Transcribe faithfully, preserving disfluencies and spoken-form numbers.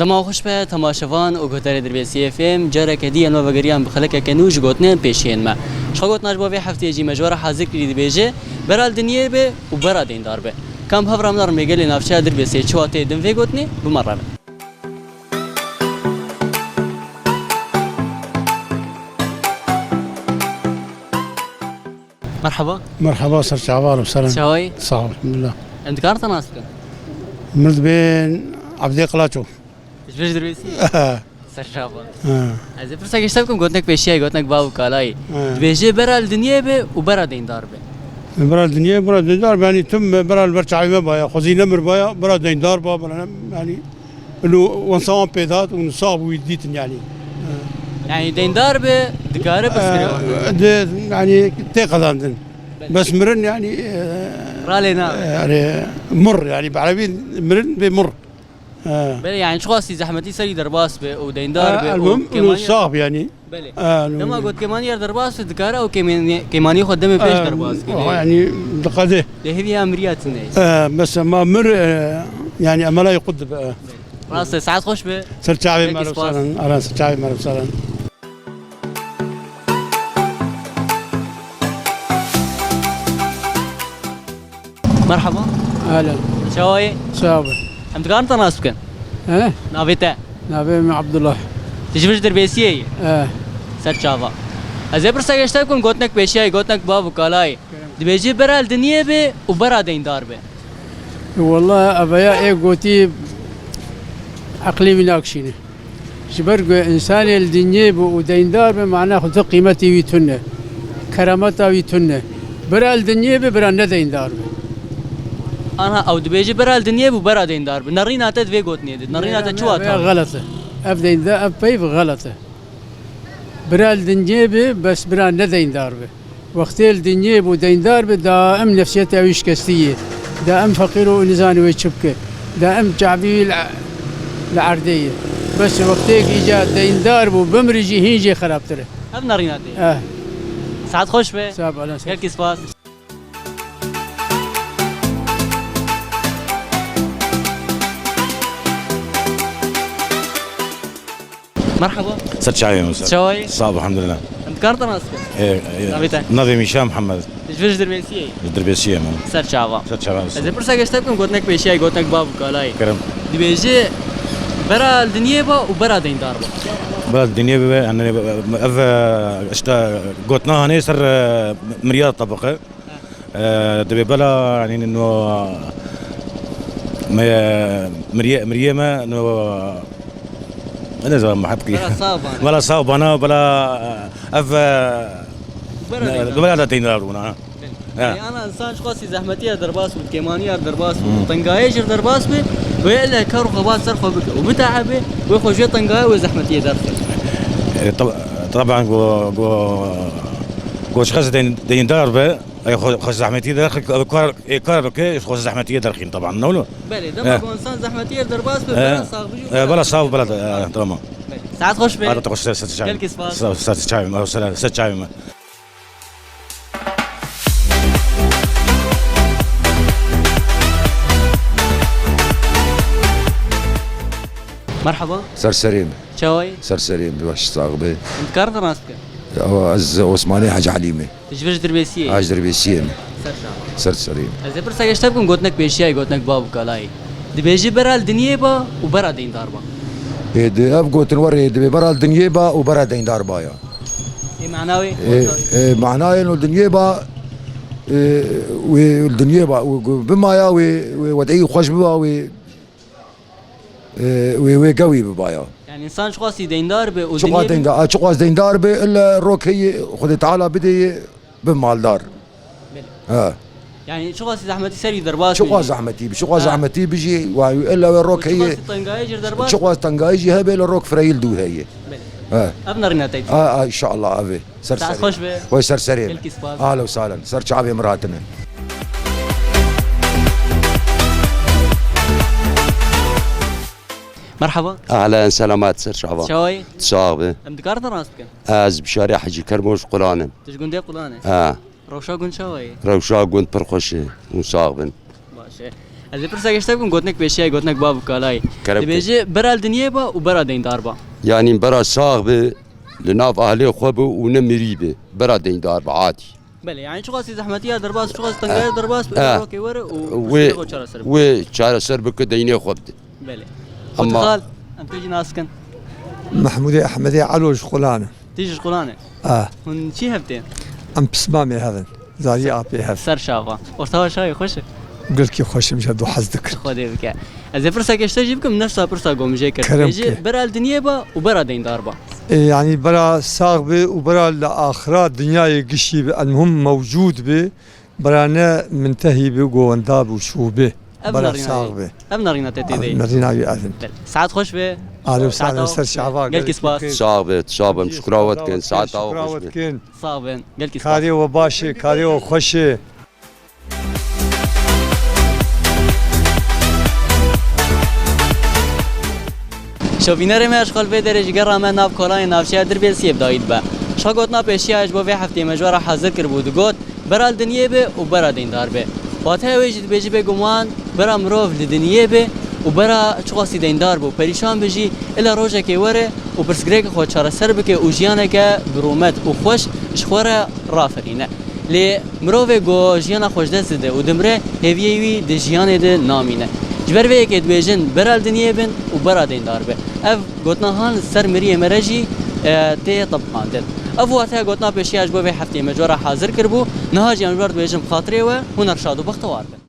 Dema xweş be temaşevan û guhdarê Dirbêsiyê F M, careke dî em ve vegeriyan bi xelekeke nû ji gotinên pêşiyên me. Ji xwe gotina ji bo vê hefteyê jî me ji we re hazir kirî dibêje, bera li dinyê be û bera deyndar be. Kam hev re em narin mêgelê navçeya Dirbêsiyê çi wateyê din vê gotinê, bi me re be. Merhaba. Merhaba, ser çava, alo, selam. Çawayî? Sağ ol, elhamdülillah. Em dikarin te nas bikin? Min dibên Abdê Qilaço. Ji vir ji Dirbêsiyê? Ser çava. Ha. Ez ê pirsekê ji te bikim, gotinek pêşiyayî, gotinek bav û kalayî. Ha. Dibêje bera li dinyê be û bera deyndar be. Bera li dinyê, bera deyndar be, yanî tim bera li ber çavê me baya, xwezî nemir baya, bera deyndar ba, bera ne, yanî Ilo wan sawan pê dat û sax bû wî dîtin yanî. Yani deyndar be, dikare pirsgirêk. Ee, de, yani tê qedandin. Belê. Bes mirin yani, e, Ralê na. Yani mur yani, bi erebî mirin bê mur. Ee. Belê, yani çiqasî zehmetî serî derbas be û deyndar be û elmim, û kêmanî sax be yani. Belê. Ee, dema got kêmanî yer derbas be, dikare ew kêmanî, kêmanî xwe demê pêş derbas kê. Ee, yani diqede. Lê hêviya miriya tune. Ee, bes ma mir, e, yani emela yê qut dibe. Belê. Rast e, saet xweş be. Ser çavê me re salan. Ara ser çavê me re salan. Merhaba. Ahlan. Çawayê? Sağ ol. Em dikarin te nas bikin? He? Navê te? Navê min Abdullah. Tu ji vir ji Dirbêsiyê yî? He. Ser çava. Ez ê pirseke ji te bikim, gotinek pêşiyayî, gotinek bav û kalayî. Dibêjî bera li dinyê bê û bera deyndar bê. Wela eveya ê gotî eqlê wî nakişîne. Ji ber ku însanê li dinyê bû û deyndar bê, mana xwe tu qîmetê wî tune. Kerameta wî tune. Bira li dinyê bê, bira ne deyndar bê. Anha ew dibêjî bira li dinyê bû, bera deyndar bê. Nerîna te di vê gotinê de. Nerîna te çi wata? Ev xelet e. Ev deyndar, ev peyv xelet e. Bira li dinyê bê, bes bira ne deyndar bê. Wextê li dinyê bû deyndar bê, daim nefsiyeta wî şikestî ye. Daim feqîr û nizanî wê çi bike. Daim çavî wî li, li erdê ye. Bes wextê îca deyndar bû, bimrî jî hîn jê xerabtir e. Ev nerîna te ye. Eh. Saet xweş be. Sağ ol, Gelkî spas. Merhaba. Ser çavê min ser. Çawayî? Sağ ol, elhamdülillah. Em dikarin te nas bikin? Ê, ê, navê te? Navê min Şah Mihemed. Ji vir ji Dirbêsiyê yî? Ji Dirbêsiyê me. Ser çava. Ser çava. Ez ê pirseke ji te bikim, gotinek pêşiyayî, gotinek bav û kalayî. Kerem. Dibêje, bera li dinyê ba û bera deyndar ba. Bera li dinyê bibe, yani, ev, e, işte, gotina hanê ser, e, miriya tebiqe. Ee, dibê bela, yani, no, me, miriyê, miriyê me, no, ne zaman muhebkî. Bela sav bana. Bela sav bana, bela, ev, bela ne, deyna. Bela da deyna rûna. Belê. Ha. Yani, ana insan çiqasî zehmetî ye derbas bû, kêmanî ye derbas bû, hmm, tengayê jî derbas bû, wê ele kar û xebat ser xwe bike û bitaebe, wê xwe ji wê tengayê wê zehmetiyê derxe. E, tab-, taban go, go, go çiqas deyn-, deyndar be, Ê xwe, xwe zehmetî derxin, kar, ê kar bike, xwe zehmetiyê derxîn taban, ne wilo? Belê, dema ku insan zehmetiyê derbas be, bela sax bijî, bela sax, bela, e, tamam. Belê. Saet xweş be. Hadi, te xweş, ser, ser çavê. Gelkî spas. Ser, ser çavê me, ser, ser çavê me. Merhaba. Ser serê me. Çawayî? Ser serê me, baş, sax be. Em dikarin te nas bikin? Ya, ez Osmanê Hec Elî me. Ji vir ji Dirbêsiyê yî? Ha, ji Dirbêsiyê me. Ser çava. Ser serê me. Ez ê pirseke ji te bikim, gotinek pêşiyayî, gotinek bav û kalayî. Dibêjî bera li dinyê ba û bera deyndar ba. Ê, di, ev gotin werê dibê bera li dinyê ba û bera deyndar ba ya. Ê, mana wê? Ê, ê, manayê no dinyê ba, ê, wê li dinyê ba, wê bimaya, wê, wê wedî xweş biba, wê Ee, wê, wê gewî bibaya. Yani insan çiqasî deyndar be û çiqas dinyê deyndar, a, çiqas deyndar be, illa rokeyê Xwedê Teala bideyê bi maldar. Belê. Ha. Yani çiqasî zehmetî serî derbas be. Çiqas zehmetî bi, çiqas zehmetî bijî, wa illa wê rokeyê. Çiqasî tengayê jî derbas. Çiqas tengayê jî hebe, illa rok fireyî li dû heye. Belê. Ha. Ev nerîna te. A, a, inşallah, ev ê. Ser serê. Saet xweş be. Wey ser serê. Gelkî spas. Ahla û sahlen. Ser çavê min ratine. Merhaba. Ahlen, selamet, ser çava. Çawayî? Sax be. Em dikarin te nas bikin? Ez bi şarê Hecî Kermo ji Qulan im. Tu ji gundê Qulan e? Ha. Rewşa gund çawayî? Rewşa gund pir xweş e. Hûn sax bin. Baş e. Ez ê pirsa geşte bikim, gotinek pêşiya, gotinek bav û kalayê. Kerem ke. Dibêje, bera li dinyê be û bera deyndar be. Yanî bera sax be, li nav ahlê xwe be û ne mirî be. Bera deyndar be, adî. Belê, yanî çiqasî zehmetiya derbas, çiqasî tengaya derbas be, Eh. rokê were û Wê, pirsgirêka xwe çareser bike. Wê çareser bike, deynê xwe bide. Belê. Ama Xalid, em pê jî nas dikin. Mehmûdê Ehmedê Elo ji Qulan e. Tê ji Qulan e? Ah. Hûn çi hev tê? Em pismamê hev in. Zarî apê hev. Ser şava. Ortawa şavê xweş e? Gelkî xweş im, ji hev du hez dikin. Xwedê bike. Ez ê pirsekê ji te jî bikim, nefsa pirsa ku min jê kir. Kerem Dibêje, ke. Bera li dinyê be û bera deyndar be. E, yanî bera sax be û bera li axira dinyayê gişî be, elmuhim mewcûd be, bera ne mintehî be, govenda be û çû be. Ev Bera nerîna sax wî. be. Ev nerîna te tê de ye. Nerîna wî ev in. Belê. Saet xweş be. Ahlen Saeta sehlen, ser xweş be. şava, Gelkî gelkî spas. xêr. Sax be, sax be. Şukrawet kin, saeta we xweş be. Şukrawet kin. Sax bin. Gelkî spas. Karê we baş e, karê we xweş e. Şovînerê me ji xwe li vê derê ji gera me nav kolayên navçeya Dirbêsiyê bi dayî dibe. Şa gotina pêşiya ji bo vê hefteyê me ji we re hazir kiribû, digot, bera li dinyê be û bera deyndar be. Wateya wê jî dibêje, bêguman bera mirov li dinyê be û bera çiqasî deyndar be û perîşan be jî, ila rojekê were û pirsgirêka xwe çareser bike û jiyaneke bi rûmet û xweş ji xwe re raferîne. Lê mirovê ku jiyana xwe ji dest dide û dimre, hêviyê wî di jiyanê de namîne. Ji ber vê yekê dibêjin, bera li dinyê bin û bera deyndar be. Ev gotina han li ser miriyê me re jî, e, tê tebqandin. Ev wateya gotina pêşiya ji bo vê hefteyê me ji we re hazir kiribû. Niha jî em ji we re dibêjin, bi xatirê we, hûn her şad û bextewar bin.